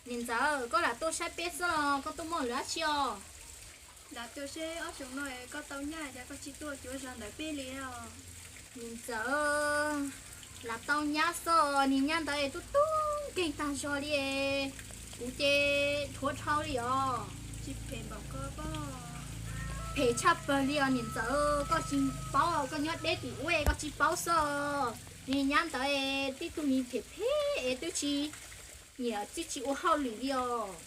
Niam ntxawm, koj lam tuaj saib peb xwb los koj tuaj muaj lwm dab tsi os? Lam tuaj seb ob xyoos no koj tau nyab cas koj tsis tuaj cuav zog ntawm peb li os. Niam ntxawm, lam tau nyab xwb, niag nyab ntawd es tub tub nkeeg tag zog li. Kuv ces dhuav dhau li os. Tsis phem npaum ko pob. Phem tshaj plaws li os niam ntxawm, koj tsis paub, koj nyob deb tim ub koj tsis paub xwb. Niag nyab ntawd es tib tug niag phem phem es twb tsis nyiam twb tsis ua hauj lwm li os.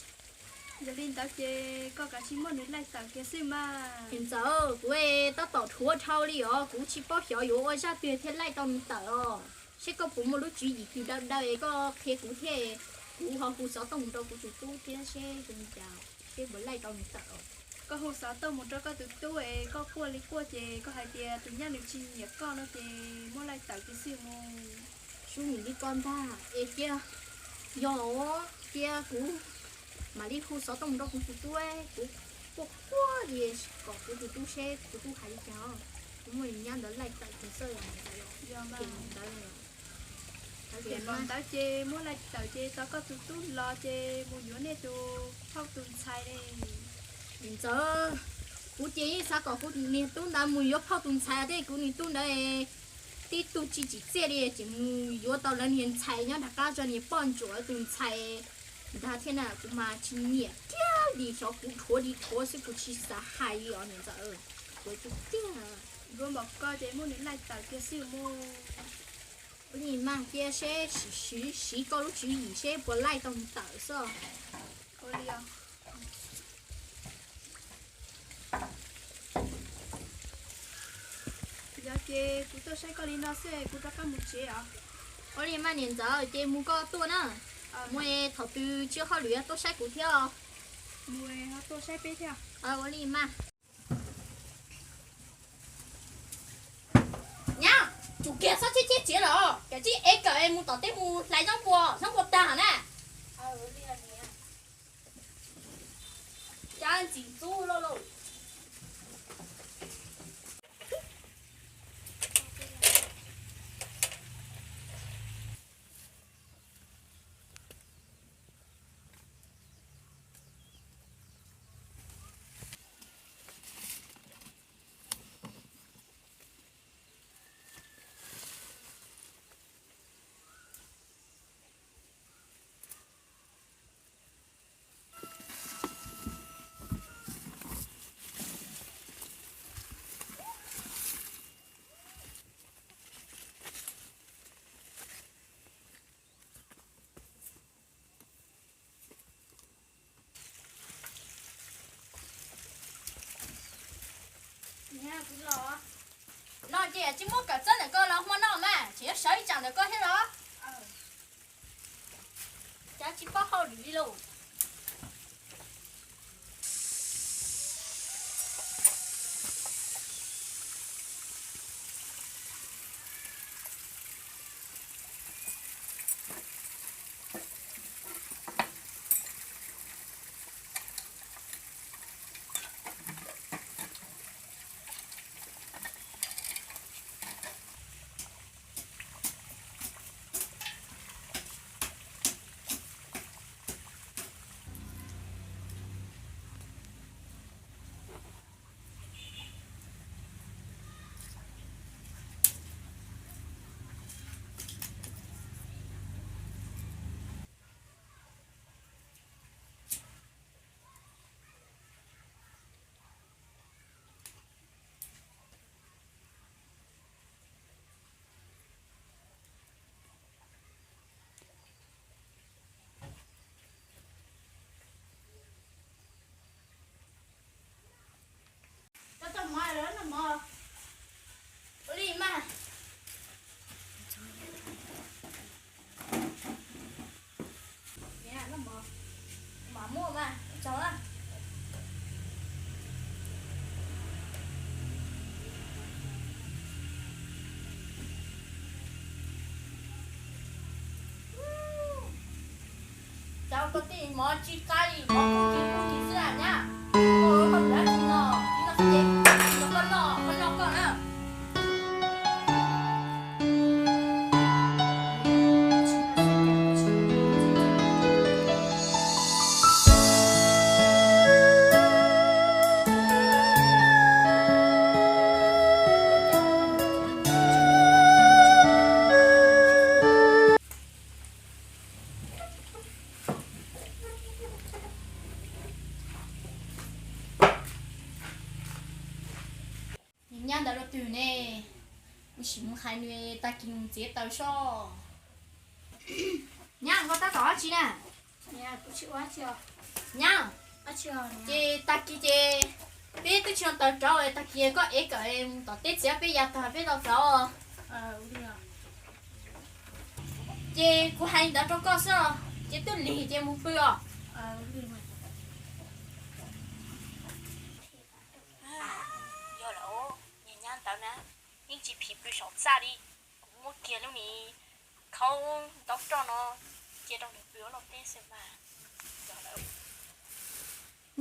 Yog li ntawd ces koj kav tsij muab nws laij tawm kiag xwb mas. Niam ntxawm, kuv tab tom dhuav dhau li os, kuv tsis paub xyov yuav ua zaj twg thiaj laij tau nws tawm os. Seb koj puas muaj lub tswv yim twg daw daw es koj qhia kuv thiab, kuv ho hu xov tooj mus rau kuv tus tub thiab seb zoo cas, seb puas laij tau nws tawm os. Koj hu xov tooj mus rau koj tus tub es koj quaj li quaj ces koj hais tias tus nyab nws tsis nyiam koj no ces muab laij tawm kiag xwb mus. Sub, nim li koj ntag es cia, yog cia kuv mam li hu xov tooj mus rau kuv tus tub, kuv quaj quaj li kom kuv tus tub seb kuv tub hais li cas, kuv muab nyab ntawd laij tawm kiag xwb. Yog ntawd, ces muab laij tawm ces tau koj tus tub los ces mus yuav nej tus phauj tus ntxhais li. Niam ntxawm, kuv ces yeej xav kom kuv niag tub ntawd mus yuav phauj tus ntxhais thiab, kuv niag tub ntawd tib tug tsis tsim txiaj li, tseem mus yuav tau lawv niag ntxhais nyob nram qab zog, niag poj ntsuam tus ntxhais ntag thiab na. Kuv mas tsis nyiam kiag li, xyov kuv dhuav li dhuav xwb, kuv tsis xav hais li os niam ntxawm. Kuv tiag, yuav npaum ko ces muab nws laij tawm kiag xwb mus. Ua li mas cia seb siv koj lub tswv yim seb puas laij tau nws tawm xwb. Yog ces kuv tuaj saib koj li no xwb, kuv rov qab mus tsev os. Ua li mas niam ntxawm, ces mus koj tuaj na. Mus thaum twg tsis ua hauj lwm tuaj saib kuv thiab os. Mus tuaj saib peb thiab. Ua li mas. Nyab, tsum kiag txhob cheb cheb txiav lawm, kav tsij ev kawm es mus tom teb mus hlais zaub npua, zaub npua tag na. Cab ntxim ntxub loj lauj. Los ces tsis muab kawm txawb ntawm ko los hmo noj mas tseem yuav sawv ib tsam ntawm ko thiab los. Cas tsis paub hauj lwm li lauj. Ua li mas. Mam muaj mas tsaug. Cov kwv tij mov tsis qab li, mov kuj kis kuj kis xwb na nyab. Ua hauj lwm dab tsi no, tsis no xwb ces nrog koj noj, koj noj koj na. Nyab ntawd rau twg ne? Kuv sim mus hais nws tag kis mus txiav taws soj. Nyab, koj tab tom ua dab tsi na? Nyab, ces tag kis ces peb twb tsis tau taws rauv, tag kis koj ev kom mus tom teb txiav peb ya tag peb tau rauv. Ces kuv hais li ntawd rau koj xwb, ces twb lig ces mus pw os. Yog lawm, niag nyab ntawd na, yeej tsis phim pw saum txaj li. Kuv muab kiag lub me khaub ntaub roj no cia rau nws pw hauv lauj teb xwb mas.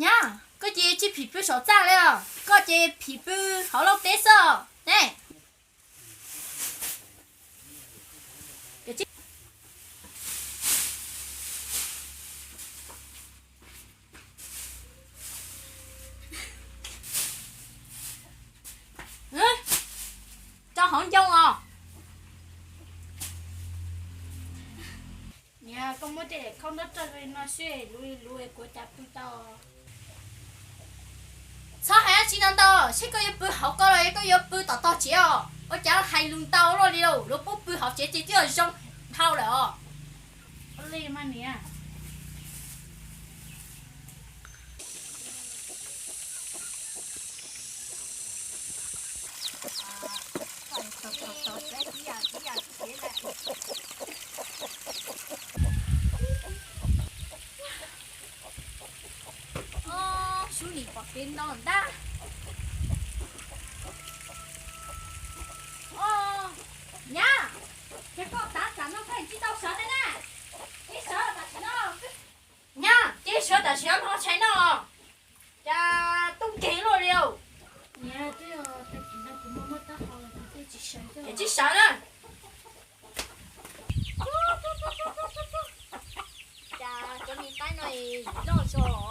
Nyab, koj ces tsis phim pw saum txaj li os, koj ces phim pw hauv lauj teb xwb ne. Rau hauv ncoo os. Niam, koj muab tej khaub ntaub roj no seb luv luv kuv cas pw tau. Txhob hais dab tsi ntau ntau, seb koj yuav pw hauv ko los koj yuav pw tom tog tsev os. Ua cas hais lus ntau luaj li lauj, luag pub pw hauv tsev ces twb yog zoo dhau lawm os. Ua li mas niam. Sub nim pom kev no ntag. Nyab, ces koj tav tsam no koj tsis tau sawv thiab na? Ces sawv tam sim no. Nyab, ces sawv tam sim no, noj tshais noj. Cas tub nkeeg luaj li. Ces tsis sawv na. Cas cov niag taib no loj zog.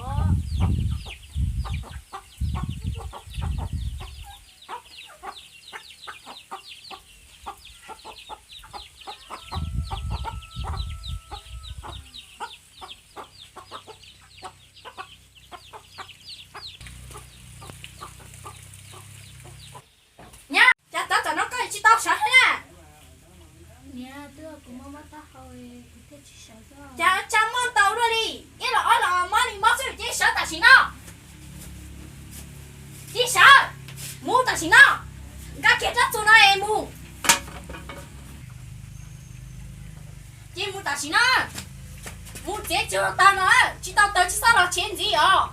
Nyab, cas tav tsam no koj tsis tau sawv thiab na? Cas tsa mob ntau luaj li, ib los ob los mob li mob xwb, cia sawv tam sim no. Cia sawv, mus tam sim no, nqa kiag rab txuas no es mus. Cia mus tam sim no, mus txiav tsuag tag no, tsis tau taws tsis txhob los tsev ntxiv os.